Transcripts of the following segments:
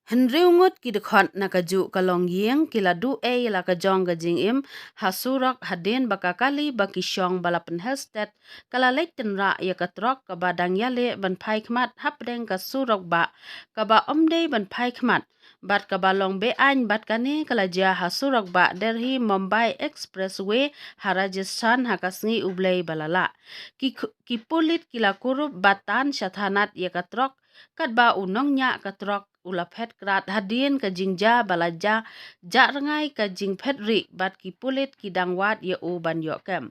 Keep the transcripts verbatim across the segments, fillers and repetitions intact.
Hynriew ngut ki dkhot na kajuh ka longïing ki la duh ei ïa la ka jong ka jingim ha surok hadien ba ka kali ba ki shong ba la pynhel stet ka la leit tynrah ïa ka trok kaba dang ïaleh ban phai khmat hapdeng ka surok bah kaba ym dei ban phai khmat bad kaba long be-aiñ. Bad kane ka la jia ha surok bah Delhi Mumbai Expressway ha Rajasthan ha ka sngi U Blei ba la lah. Ki, ki pulit ki la kurup ba tan sha thanat ïa ka trok katba u nongñiah ka trok u la phet krad hadien ka jingjia ba la jah rngai ka jingphet rieh bad ki pulit ki dang wad ïa u ban ïoh kem.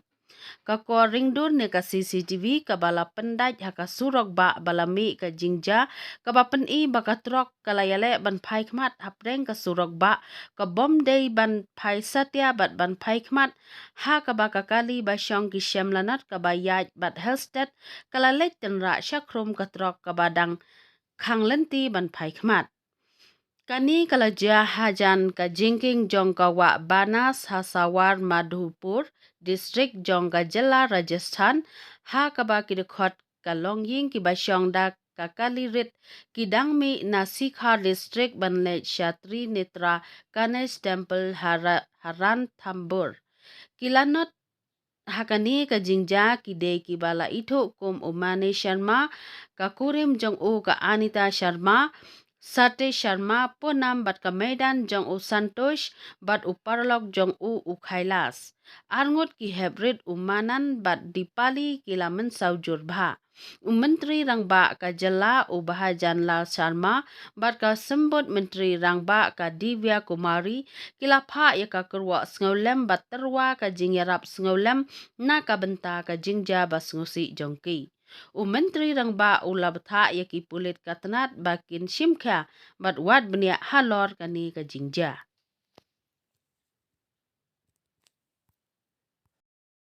Ka kor ringdur ne ka C C T V kaba la pyndait ha ka surok bah ba la mih ka jingjia kaba pyni ba ka trok ka la ïaleh ban phai khmat hapdeng ka surok bah kaba ym dei ban phai satia bad ban phai khmat ha kaba ka kali ba shong ki shem lanot kaba ïaid bad hel stet ka la leit tynrah shakhrum ka trok kaba dang khang lynti ban phai khmat. Kane ka la jia hajan ka jingkieng jong ka wah Banas ha Sawarmadhupur District jong ka jylla Rajasthan ha kaba ki dkhot ka longïing kiba shong da ka kali rit ki dang mih na Sikar District ban leit sha Trinetra Ganesh Temple ha Ranthambore. Ki lanot ha kane ka jingjia ki dei kiba la ithuh kum u Manish Sharma, ka kurim jong u ka Anita Sharma, Satish Sharma, Poonam bad ka meidan jong u Santosh bad u paralok jong u u Kailash. Arngut ki heprit u Manan bad Dipali ki la mynsaw jur bha. U Myntri Rangbah ka jylla u Bahajan Lal Sharma bad ka Symbud Myntri Rangbah ka Divya Kumari ki la phah ïa ka kyrwoh sngewlem bad tyrwa ka jingïarap sngewlem na ka bynta ka jingjia ba sngewsih jong ki. U Myntri Rangbah u la bthah ïa ki pulit ka tnat ba kin shim khia bad wad bniah halor kane ka jingjia.